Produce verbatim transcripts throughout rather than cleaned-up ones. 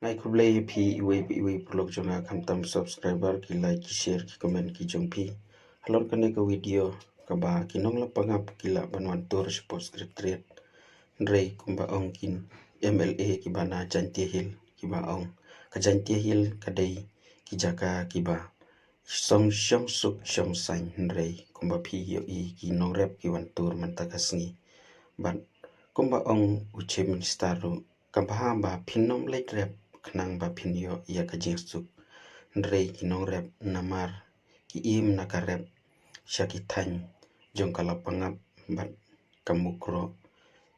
Ai khublei ïa phi iwei pa iwei paralok jong nga, khamtam subscriber, ki like, ki share, ki comment ki jong phi. Halor kane ka video kaba ki nonglap pangap ki lah ban wan tur sha port Secretariat. Hynrei kumba ong ki M L A kiba na Jaintia Hills kiba ong ka Jaintia Hills ka dei ki jaka kiba song shong suk shong saiñ, hynrei kumba phi ïohi ki nongrep ki wan tur mynta ka sngi. Bad kumba ong u Chief Minister ruh, ka bha ba phin ym leit rep khnang ba phin ïoh ïa ka jingsuk. Hynrei ki nongrep namar ki im na ka rep sha ki thaiñ jong ka lapangap bad ka mukroh.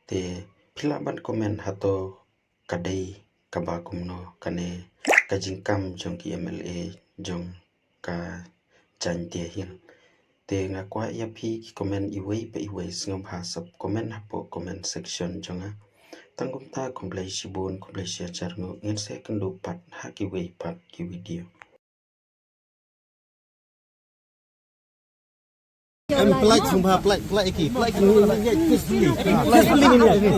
Te phi lah ban comment hato ka dei kaba kumno kane ka jingkam jong ki M L A jong ka Jaintia Hills. Te nga kwah ïa phi ki comment iwei pa iwei, sngewbha sub comment hapoh comment section jong nga. Tang kumta, khublei shibun, khublei shihajar nguh, ngin sa ïakynduh pat ha kiwei pat ki video. Em, pelaik sembah, pelaik, pelaik iki, pelaik iki. Pelaik iki. Pelaik iki.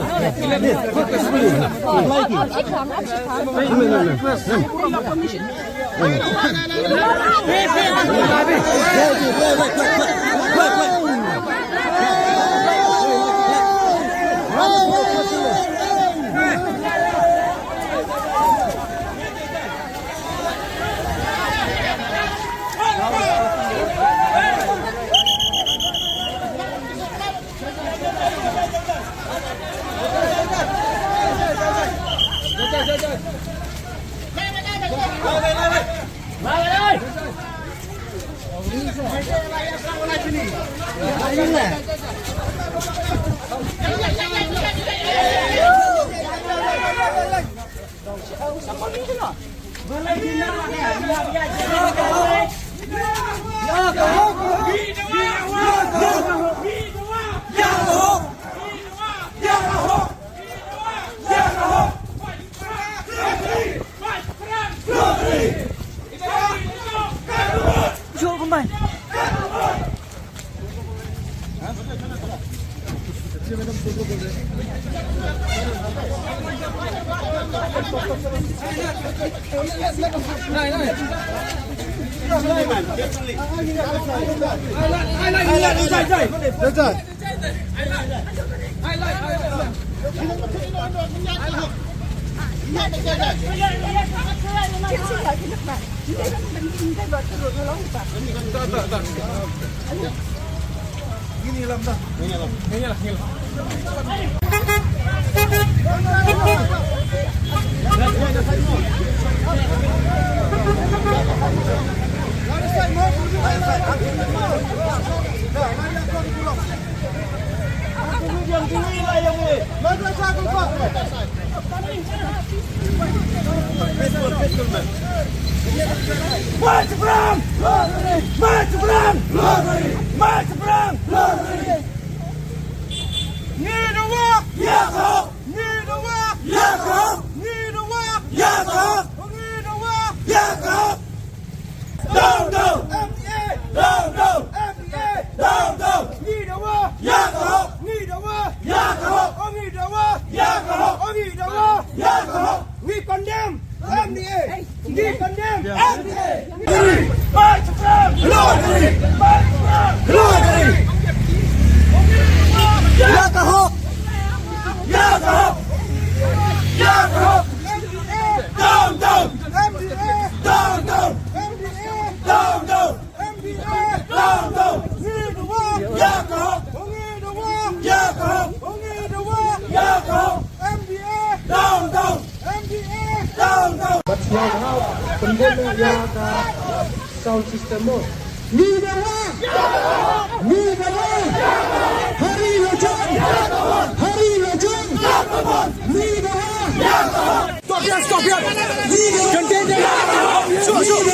March from! March from! March from! Ngi dawa! Ïa ka hok! Ngi dawa! Ïa ka hok! Ngi dawa! Ïa ka hok! Ngi dawa! Ïa ka hok! Down, down! M D A! Down, down! M D A! Down, down! Ngi dawa! Ïa ka hok! Ngi dawa! Ïa ka hok! Ngi dawa! Ïa ka hok! Ngi dawa! Ïa ka hok! Ngi condemn M D A! Ngi condemn M D A! March from! March from! Ïa ka hok! Ïa ka hok! Ïa ka hok! Down, down! M D A! Down, down! M D A! Down, down! M D A! Down, down! Ngi dawa! Ïa ka hok! Ngi dawa! Ïa ka hok! Ngi dawa! Ïa ka hok! M D A! Down, down! M D A! Down, down! Bad sngewbha pynbun ïa ka sound system mo. Ngi dawa! Ngi dawa! Hari Lajong! Hari Lajong! Ngi dawa! Stop here, stop here! Contain them! Sure, sure!